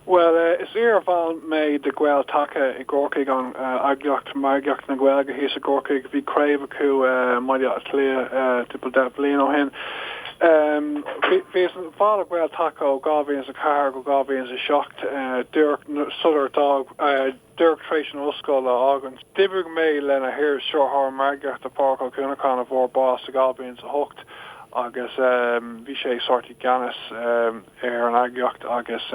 Bhuel, is iar-bhall mé de Ghael Taca i gCorcaigh, an eagraíocht margaíocht na Gaeilge thíos i gCorcaigh. Bhí craobh acu i mBaile Átha Cliath timpeall 10 bliain ó shin. Bhíos ina bhall de Ghael Taca ó 2004 go 2007, díreach sular d'fhág, díreach tar éis an ollscoil a fhágaint. D'oibrigh mé lena hiar-stiúrthóir margaíochta Pádraig Ó Cuanacháin a fuair bás i 2008 agus bhí sé sórt i gceannas ar an eagraíocht agus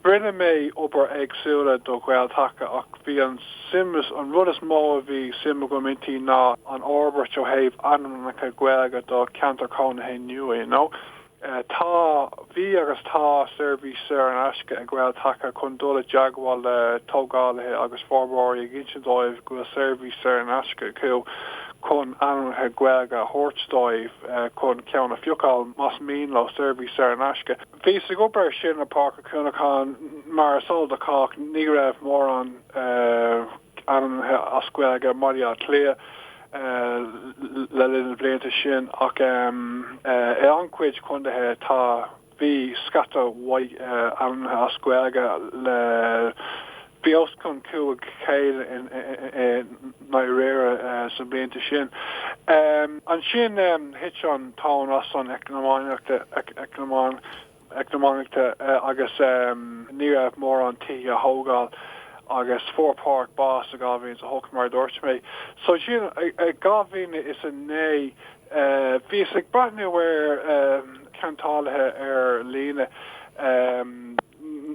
rinne mé obair éagsúla do Ghael Taca ach bhí an suim is an rud is mó a bhí suim agam inti ná an fhorbairt ó thaobh ainmneacha Gaeilge do cheantar cónaithe nua you know. Tá, bhí agus tá seirbhís saor in aisce ag Gael Taca chun dul i dteagmháil le tógálaithe agus forbróirí ag insint dóibh go bhfuil seirbhís saor in aisce acu chun ainmneacha Gaeilge a thabhairt dóibh chun ceann a phiocáil más mian leo, seirbhís saor in aisce. Bhíos ag obair ar sin le Pádraig Ó Cuanacháin, mar is eol do chách, ní raibh mórán ainmneacha as Gaeilge i mBaile Átha Cliath le linn na blianta sin ach i an-chuid contaetha tá Bhí scata mhaith ainmnithe as Gaeilge le bhí os cionn 500 i ndáiríre sna blianta sin. Ansin thit an tóin as an eacnamaíocht agus ní raibh mórán tithe á thógáil agus fuair Pádraig bás i 2008 mar a dúirt mé. So sin i 2009 Bhíos ag breathnú ar ceantálaithe ar líne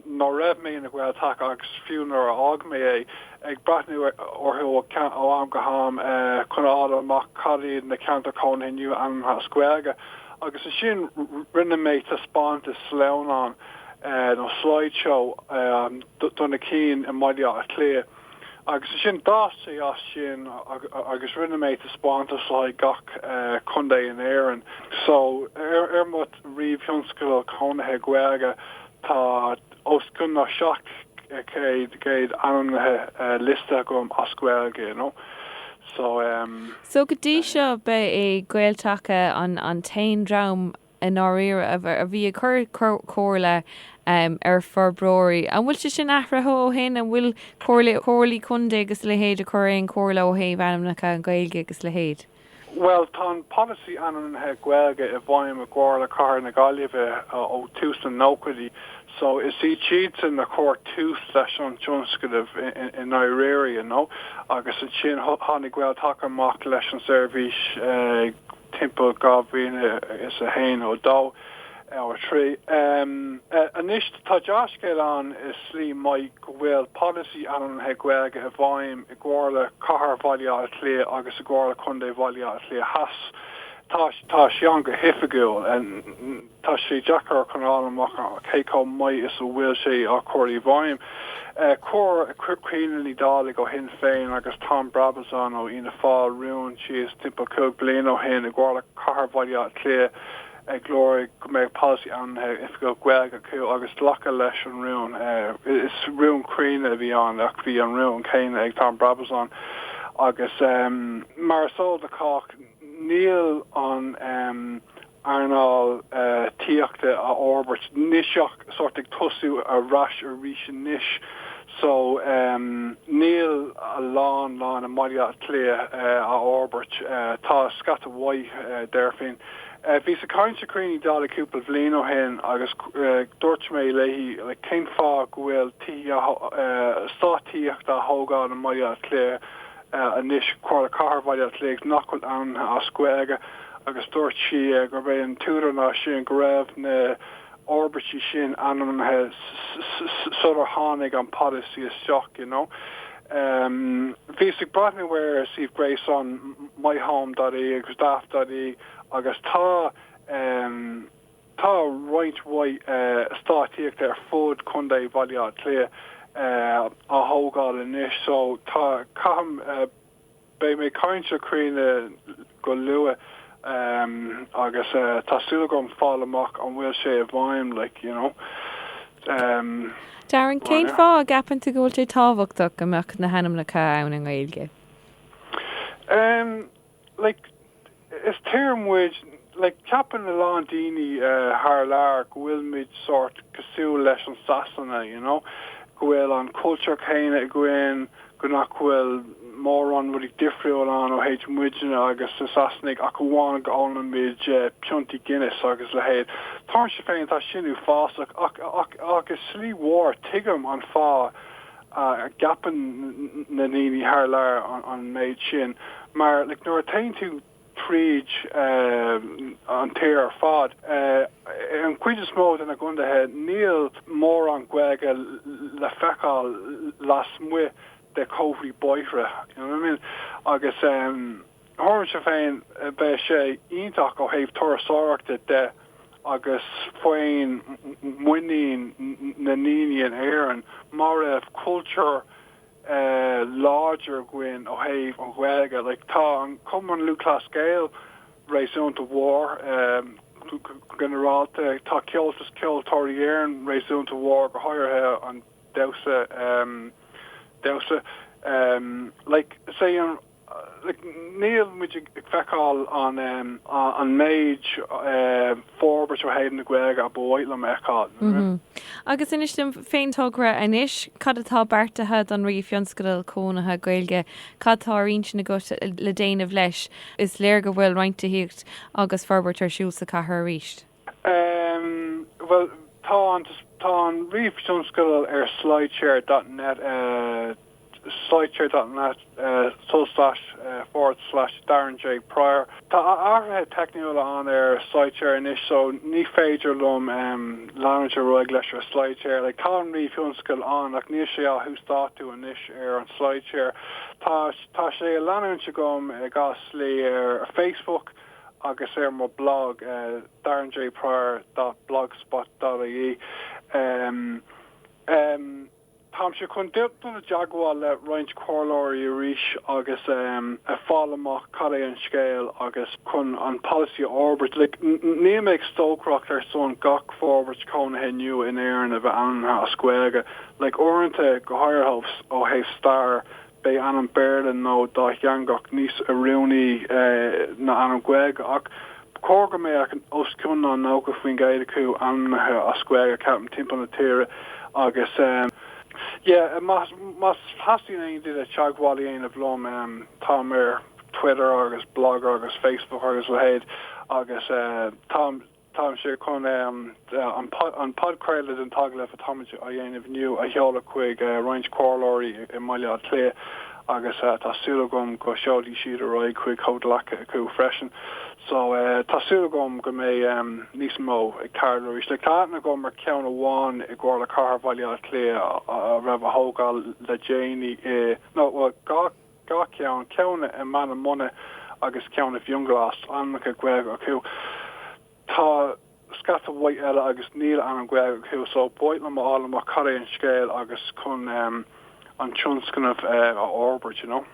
nuair a raibh mé ina Ghael Taca agus fiú nuair a fhág mé é, ag breathnú orthu ó am go ham chun a fháil amach cad iad na ceantair cónaithe nua ainmnithe as Gaeilge. Agus ansin rinne mé taispeántas sleamhnán nó slideshow do na cinn i mBaile Átha Cliath. Agus ansin d'fhás sé as sin agus rinne mé taispeántas le haghaidh gach contae in Éirinn. So ar mo ríomhthionscadal cónaithe Gaeilge tá os cionn na 700 gcéad ainmnithe liostaithe agam as Gaeilge, you know. So. So go dtí seo ba é Gael-Taca an t-aon dream i ndáiríre, a bhí ag cur comhairle ar forbróirí. An bhfuil sé sin athraithe ó shin? An bhfuil comhairlí contae agus a leithéid ag cur aon chomhairle ó thaobh ainmneacha an Ghaeilge agus a leithéid? Bhuel, tá an polasaí ainmnithe Gaeilge i bhfeidhm i gComhairle Cathair na Gaillimhe ó tús na nóchaidí so is iad siadsan a chuir tús leis an tionscnamh i ndáiríre, you know. Agus ansin tháinig Gael-Taca amach leis an seirbhís timpeall 2001 nó 2 nó 3. Anois tá dea-scéal ann i slí maith go bhfuil polasaí ainmnithe Gaeilge i bhfeidhm i gComhairle Cathair Bhaile Átha Cliath agus i gComhairle Contae Bhaile Átha Cliath Theas. Tá tá sé ann go hoifigiúil. Tá sé deacair chun a fháil amach cé chomh maith is a bhfuil sé á chur i bhfeidhm. Chuir Caoimhe Ní Dhálaigh ó Shinn Féin agus Tom Brabazon ó Fhianna Fáil rún síos timpeall 5 bliana ó shin i gComhairle Cathair Bhaile Átha Cliath ag lorg go mbeadh polasaí ainmnithe oifigiúil Gaeilge acu agus glacadh leis an rún. Is rún críonna a bhí ann ach bhí an rún céanna ag Tom Brabazon agus mar is eol do chách níl an earnáil tithíochta á fhorbairt anois ach sórt ag tosú ar ais arís anois so níl a lán lán i mBaile Átha Cliath á fhorbairt. Tá scata mhaith déarfainn. Bhíos ag caint le Caoimhe Ní Dálaigh cúpla bhliain ó shin agus dúirt mé léi like cén fáth go bhfuil tithí eastát tithíochta á thógáil i mBaile Átha Cliath anois Comhairle Cathair Bhaile Átha Cliath nach bhfuil ainmnithe as Gaeilge agus dúirt sí gurb é an t-údar ná sin go raibh na fhorbairtí sin ainmnithe sular tháinig an polasaí isteach you know. Bhíos ag breathnú ar suíomh gréasáin myhome.ie agus daft.ie agus tá Tá roinnt mhaith eastát tithíochta ar fud Chontae Bhaile Átha Cliath á thógáil anois so tá, caithim, beidh mé ag caint le Caoimhe go luath agus tá súil agam fáil amach an bhfuil sé i bhfeidhm like, you know. Darren, cén fáth a gceapann tú go bhfuil sé tábhachtach go mbeadh na hainmneacha ann i nGaeilge? Like, is tír muid. Like, ceapann a lán daoine thar lear go bhfuil muid sórt cosúil leis an Sasana, you know, go bhfuil an cultúr céanna againn, go nach bhfuil mórán rudaí difriúil ann ó thaobh muidne agus na Sasanaigh ach amháin go ólann muid piontaí Guinness agus a leithéid. Tuairimse féin tá sin uafásach ach ach ach i slí mhór tuigim an fáth a gceapann na ndaoine thar lear an méid sin mar like nuair a théann tú tríd an tír ar fad. An chuid is mó de na gcondaetha níl mórán Gaeilge le feiceáil lasmuigh de chomharthaí bóithre, you know what I mean? Agus thuairimse féin bheadh sé iontach ó thaobh turasóireachta de agus féin muinín na ndaoine in Éirinn má raibh cultúr láidir againn ó thaobh an Ghaeilge. Like tá an Cumann Lúthchleas Gael réasúnta mhór go ginearálta, tá Comhaltas Ceoltóirí Éireann réasúnta mhór, go háirithe an damhsa damhsa. Like say an Níl muid ag feiceáil an méid forbairt ó thaobh na Gaeilge a ba mhaith liom a fheiceáil. Agus inis dom fén togra anois, cad atá beartaithe don ríomhthionscadal cónaithe Gaeilge? Cad tá ar intinn agat le déanamh leis? Is léir go bhfuil roinnt tithíocht agus forbairt ar siúl sa chathair arís. Bhuel, tá an tá an ríomhthionscadal ar slideshare dot net. slideshare dot net tulslais forward slash Darren J Prior. Tá athruithe teicniúla ann ar SlideShare anois so ní féidir liom leanúint ar aghaidh leis ar SlideShare. Like tá an ríomhthionscadal ann ach níl sé á huasdátú anois ar an SlideShare. Tá tá sé á leanúint agam i gach slí ar Facebook agus ar mo blog darrenjprior dot blogspot dot ie. Táimse chun dul i dteagmháil le roinnt comhairleoirí arís agus fáil amach cad é an scéal agus chun an polasaí a fhorbairt. Like, níl mé ag stocaireacht ar son gach forbairt cónaithe nua in Éirinn a bheith ainmnithe as Gaeilge. Like, uaireanta, go háirithe ó thaobh stair, beidh ainm Béarla nó dátheangach níos oiriúnaí ná ainm Gaeilge ach ba chóir go mbeadh os cionn ná 90% acu ainmnithe as Gaeilge, ceapaim, timpeall na tíre agus yeah más más theastaíonn aon duine teagmháil a dhéanamh liom táim ar Twitter agus Blogger agus Facebook agus a leithéid agus táim Táimse chun an podchraoladh den t-agallamh atáimid a dhéanamh inniu a sheoladh chuig roinnt comhairleoirí i mBaile Átha Cliath agus tá súil agam go seolfaidh siad ar aghaidh chuig comhghleacaithe acu freisin. So tá súil agam go mbeidh níos mó ag tarlú arís. Like tá aithne agam ar cheann amháin i gComhairle Cathair Bhaile Átha Cliath a raibh á thógáil le déanaí i, no, bhuel, 2 cheann, ceann i mBeanna Mona agus ceann i bhFionnghlas, ainmneacha Gaeilge acu. Tá scata mhaith eile agus níl ainm Gaeilge acu so ba mhaith liom a fháil amach cad é an scéal agus chun an tionscnamh a fhorbairt, you know.